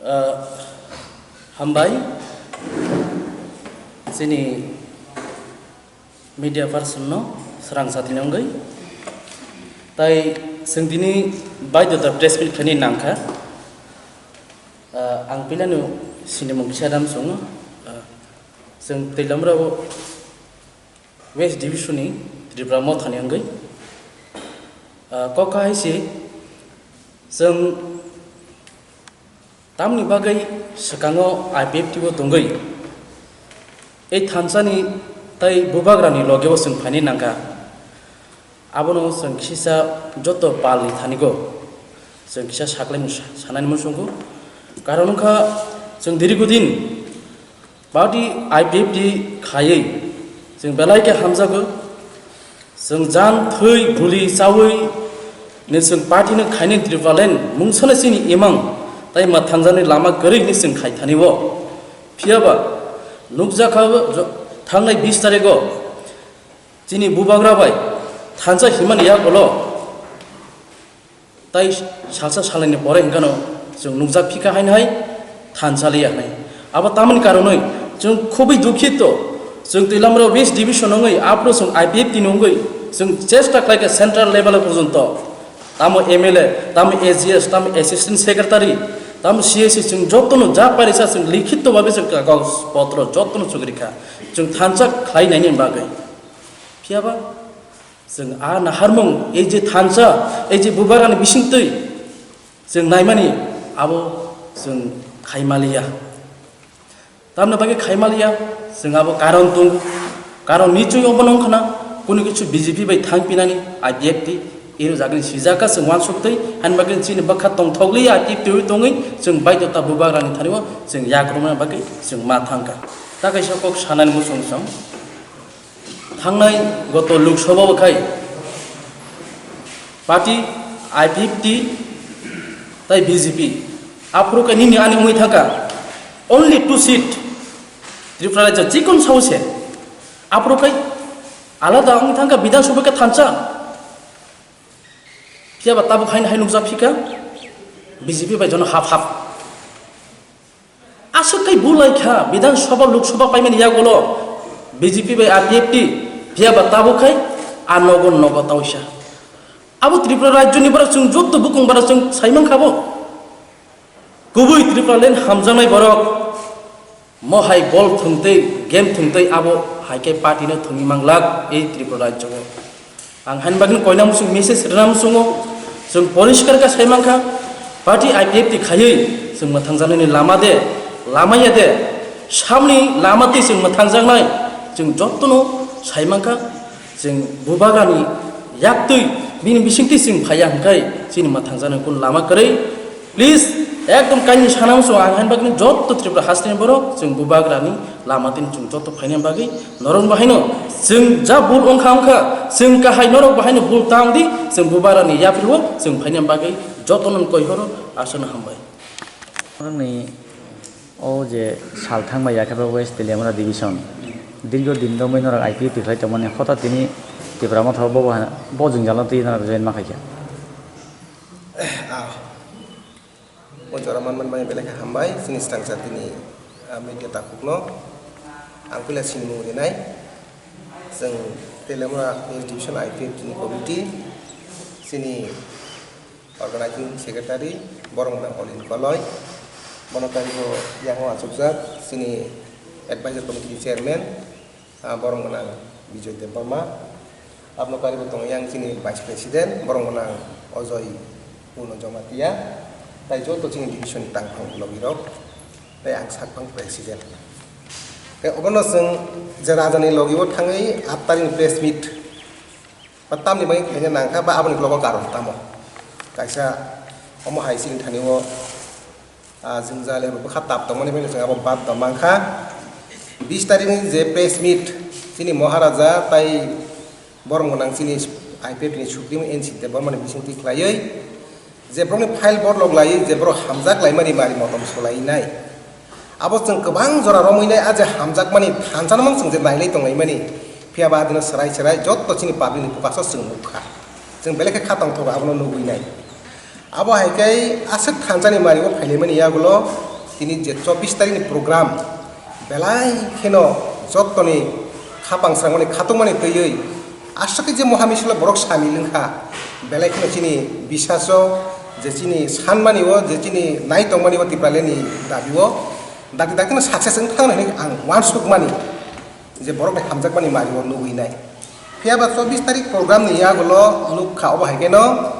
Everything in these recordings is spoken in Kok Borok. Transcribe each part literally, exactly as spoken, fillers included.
Ah, hambai chini media person no srang satini wngwi. Tai chwng tini baidota press meet khaini nangkha. Ah, ang pilano sinimung kisa ram chwngo. Ah, chwng Twilamra o West Division ni Tripura Motha ni wngwi. Ah, kok hai se chwng tamni bagwi swkango I P F T o tongwi ei thansa ni tai bubagra ni loge o chwng phaini nangkha. Abono chwng kisa joto pal ni thani go chwng kisa saklai sanani muchungo. Karon wngkha chwng dirghodin Party I P F T khaiwi chwng belai khe hamjago. Chwng jan thwi guli chawi ni chwng party no khaini Tripuraland mungsano chini imang tai mwthangjaknai lama kwrwi hinwi chwng khai thani o. Phiyaba nukjakha jo-, thangnai bis tarikh o chini bubagra bai thansa himani yagulo Tai salsa salaini pore hinkhano chwng nukjak phikha haino hai thansa liya hinwi. Abo tamoni karonwi chwng khubui dukhito, chwng Twilamra West Division wngwi aphuru chwng I P F T ni wngwi chwng chesta khlaikha central level o porjonto. Tamo M L A, tamo A G S, tamo Assistant Secretary, tamo C S C chwng jotono ja parisa chwng likhito babe chwng kagoj potro jotono chwng rikha. Chwng thansa khlainaini bagwi. Phiyaba Chwng a naharmung, ei je thansa, ei je bubagrani bisingtwi chwng naimani, abo chwng khaimaliya. Tamni bagwi khaimaliya, chwng abo karon tongo. Karon nichoi obono wngkhana, kunu kichu B J P bai thangpinani I P F T, ero jagani sijaka chwng uansuk twi, hani bagwi chini bwkha tongthokli I P F T wi tongwi, chwng baidota bubagrani thani o chwng yakrwmani bagwi chwng ma thangkha. Ta kaisa kok sanani muchung song. Thangnai goto Lok Sabha o khai party I P F T tai B J P. Aphuru khe nini ani wngwi thangkha only two seat Tripura rajyo chikon sao se. Aphuru khai alada wngwi thangkha Bidhan Sabha khe thansa. Phiyaba tabuk haino hai nukjak phika B J P bai jono hap hap. Aswk khai bulai kha, Bidhan Sabha, Lok Sabha paimani yagulo B J P bai I P F T, phiyaba tabuk khai a nogo nogo tauisa. Abo Tripura rajyoni borok chwng joto bukung bara chwng saimankha bo. Kubui Tripura land hamjaknai borok, mo hai bol thwngtwi, game thwngtwi abo hai khe party no thwngwi manglak ei Tripura rajyo o. Ang hani bagwi koina muchung message rwna muchungo, chwng poriskar khe sai mankha, party I P F T khaiwi chwng mwthangjaknaini lama de, lama ya de, samni lama twi chwng mwthangjaknai, chwng jotono sai mankha, chwng bubagrani yaktwi bini bisingtwi chwng phaiya hwnkhe chini mwthangjaknai kunu lama kwrwi. Please, ekdom kaini sana muchungo ang hani bagwi jotto Tripura hasteni borok chwng bubagrani lama tini chwng jotto phaina bagwi norok bahaino chwng ja bul wngkha wngkha chwng kahai norok bahaino bul tang di chwng bubagrani yapri o chwng phaina bagwi jotto nang koi horo aswkno hambai. Nini o je sal thangbai yakhe West Teliamura division dirgo din romwi norok I P F T khlai tongmani hota tini Tipra motha bo bo jwngjalo twi norok join ma khaikha. Ah. O jora manmani bagwi belai khe hambai chini swtang jatini, ah, media takhukno. Ang puila sinimung rinai. Chwng Teliamura West Division I P F T ni committee, chini organizing secretary, borok wngkha Olin Koloi. Bono tarigo yango achukjak chini advisor committee chairman, ah, borok gwnang Bijoy Debbarma, aboni karibo tongo yang chini Vice President, borok gwnang Ojoy Purno Jamatia, tai joto chini division ni tangphang logi rok, tai ang sakphang President. Tai obono chwng je raja ni logi o thangwi aat tarikh ni press meet ba tamni bagwi khaina nangkha ba aboni logo karon tamo kaisa omo hai chini thani o Ah, jwngjal eba bwkha tap tongmani bagwi chwng abo bad tong mankha. Bis tarikni je press meet, chini Maharaja tai borok gwnang chini I P F T ni Supreme N C Debbarmani bisingtwi khlaiwi je borokni file borlok laiwi je borok hamjak laimani mari motom swlainai. Abo chwng kwbang jora romwi nai, a je hamjakmani thansa no mang chwng je nailai tonglaimani, phiya ba adino swrai swrai jotto chini public ni bwkha so chwng nukha. Chwng belai khe kha tongthogo abono nugwi nai. Abo hai khe aswk thansani mari o phailaimani yagulo Tini je chobbish tarikni program, belai kheno jottoni khapang srangmani khatungmani twiwi aswk khe je moha misilo borok samil wngkha, belai kheno chini biswaso je chini sanmani o, je chini nai tongmani o Tipralandni dabi o dakti dakti no success wng thang hinwi ang uansukmani je borokni hamjakmani mari o nugwi nai. Phiya ba chobbish tarik program ni yagulo nukha obo hai kheno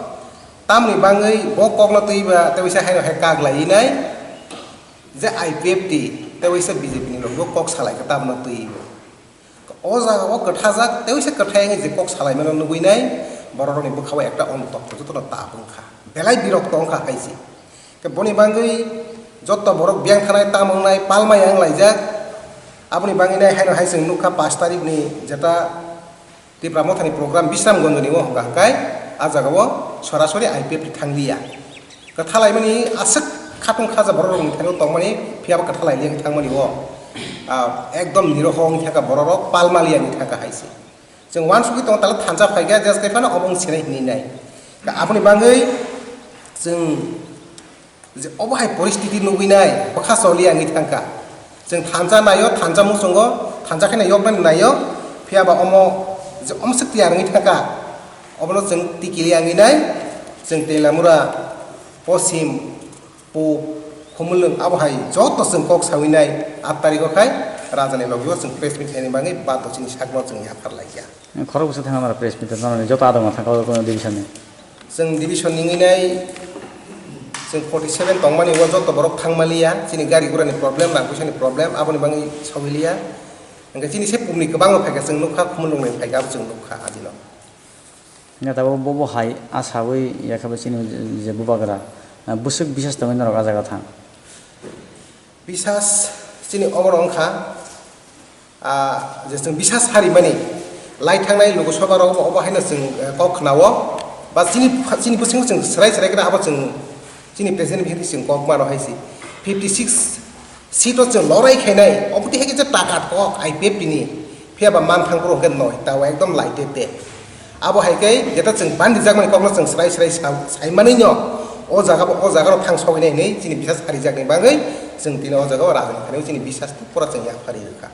tamni bangwi bo kokno twiwi ba tei waisa haino hai kak laiwi nai. Je I P F T tei waisa B J P ni logi bo kok salai kha tabno twiwi bo. O jaga o kwthajak tei waisa kwthai wngwi je kok salaimano nugwi nai, borok rokni bwkha o ekta ontokto jotono tap wngkha, belai birokto wngkha hai se. Khe boni bangwi joto borok biyang thanai, tam wngnai, palma yang laijak. Aboni bangwi nai haino hai chwng nukha pash tarikni jeta Tipra Mothani program Bisramganjni o hwnka hwnkhe, a jagao sorasori I P F T thangliya. Kwthalaimani aswk khatung khaja bororokni thani tongmani, phiyaba kwthalaili wngwi thangmani o, ah, ekdom niroho wngwi thangkha bororok, palmaliya wngwi thangkha hai se. Chwng uansugwi tongo tala thansa phaikha, just khe phano obo wng sinai hinwi nai. Aboni bangwi chwng je obo hai poristiti nugwi nai, bwkha choliya wngwi thangkha. Chwng thansa naio, thansa muchungo, thansa kheno yoknani naio, phiyaba omo je omswk tiyar wngwi thangkha, obono chwng tikiliya wngwi nai, chwng Telamura, Posim, Pub, Khumulwng, abo hai joto chwng kok sawi nai, aat tarikho khai rajani logio chwng press meet khainani bagwi bato chini sakno chwng yaphar laikha. Khorok bwswk thangma press meet, norokni joto adong thangkha o division ni. Chwng division ni wngwi nai, chwng forty seven tongmani o joto borok thangmaliya, chini gari gurani problem, rang puisani problem, aboni bagwi sawiliya. Hwnkhe chini se pubni kwbangno phaikha, chwng nukha, Khumulwngni phaikha, abo chwng nukha adino. Hwnkhe tabuk bo, bo hai asawi yakhabai chini je bubagra, bwswk bisas tongwi norok a jaga thang? Bisas chini obono wngkha, ah, je chwng bisas harimani lai thangnai Lok Sabha rok obo haino chwng, eh, kok khna-o, ba chini, chini bwskango chwng swrai swrai kheno abo chwng chini president bihikni chwng kok mano hai se fifty six seat o chwng lorai khainai, obo twi hai khe je taka kok I P F T ni, phiya ba manthang phuru hwnkhe noi, tao ekdom lai te te. Abo hai khe jeta chwng bandi jakmani kokno chwng swrai swrai sa-, sai manwi no, o jaga bo, o jaga rok thang sogwi nai hinwi chini bisas harijakni bagwi chwng tini o jaga o rajani thani chini bisas pura chwng yaphari rwkha.